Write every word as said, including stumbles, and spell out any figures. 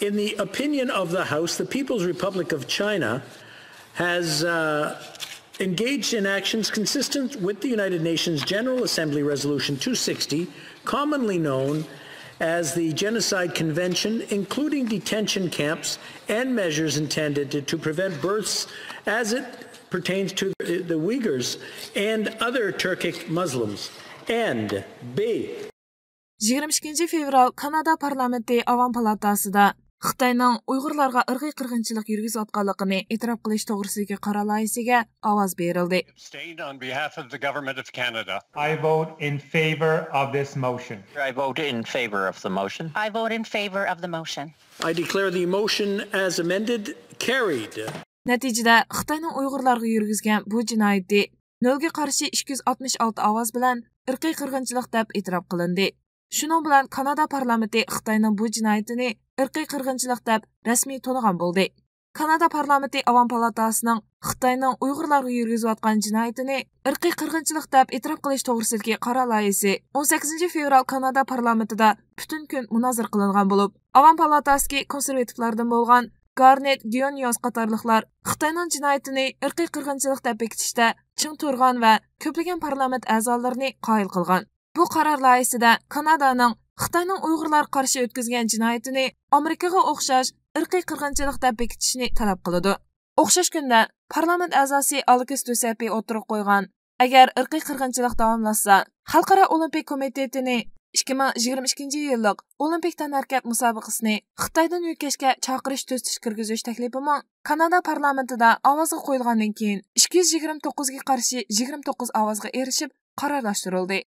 In the opinion of the House, the People's Republic of China has uh, engaged in actions consistent with the United Nations General Assembly Resolution two sixty, commonly known as the Genocide Convention, including detention camps and measures intended to, to prevent births as it pertains to the Uyghurs and other Turkic Muslims. And B. يىگىرمە ئىككىنچى فېۋرال كانادا پارلامېنتى ئاۋام پالاتاسىدا خىتاينىڭ ئۇيغۇرلارغا ئىرقىي قىرغىنچىلىق يۈرگۈزۈۋاتقانلىقىنى ئېتىراپ قىلىش توغرىسىدىكى قارار لايىھىسىگە ئاۋاز بېرىلدى. Abstained on behalf of the government of Canada. I vote in favor of this motion. I vote in favor of the motion. I vote in favor of the motion. I declare the motion as amended carried. نەتىجىدە، خىتاينىڭ ئۇيغۇرلارغا يۈرگۈزگەن بۇ جىنايىتى نۆلگە قارشى ئىككى يۈز ئاتمىش ئالتە ئاۋاز بىلەن ئىرقىي قىرغىنچىلىق دەپ ئېتىراپ قىلىندى. شۇنىڭ بىلەن كانادا پارلامېنتى خىتاينىڭ بۇ جىنايىتىنى ئىرقىي قىرغىنچىلىق دەپ رەسمىي تونۇغان بولدى. كانادا پارلامېنتى ئاۋام پالاتاسىنىڭ خىتاينىڭ ئۇيغۇرلارغا يۈرگۈزۈۋاتقان جىنايىتىنى ئىرقىي قىرغىنچىلىق دەپ ئېتىراپ قىلىش توغرىسىدىكى قارار لايىھىسى ئون سەككىزىنچى فېۋرال كانادا پارلامېنتىدا پۈتۈن كۈن مۇنازىرە قىلىنغان بولۇپ، ئاۋام پالاتاسىدىكى كونسېرۋاتىۋلاردىن بولغان گارنېت گىيونيوس قاتارلىقلار خىتاينىڭ جىنايىتىنى ئىرقىي قىرغىنچىلىق دەپ بېكىتىشتە چىڭ تۇرغان ۋە كۆپلىگەن پارلامېنت ئەزالىرىنى قايىل قىلغان. بۇ قارار لايىھىسىدە كانادانىڭ خىتاينىڭ ئۇيغۇرلارغا قارشى ئۆتكۈزگەن جىنايىتىنى ئامېرىكىغا ئوخشاش ئىرقىي قىرغىنچىلىق دەپ بېكىتىشنى تەلەپ قىلىدۇ. ئوخشاش كۈندە پارلامېنت ئەزاسى ئالېكس دۇسەپى ئوتتۇرىغا قويغان، ئەگەر ئىرقىي قىرغىنچىلىق داۋاملاشسا، خەلقئارا ئولىمپىك كومىتېتىنى ئىككى مىڭ يىگىرمە ئىككىنچى يىللىق ئولىمپىك تەنھەرىكەت مۇسابىقىسىنى خىتايدىن يۆتكەشكە چاقىرىش تۈزىتىش كىرگۈزۈش تەكلىپىمۇ كانادا پارلامېنتىدا ئاۋازغا قويۇلغاندىن كېيىن، ئىككى يۈز يىگىرمە توققۇزغا قارشى يىگىرمە توققۇز ئاۋازغا ئېرىشىپ، قارارلاشتۇرۇلدى.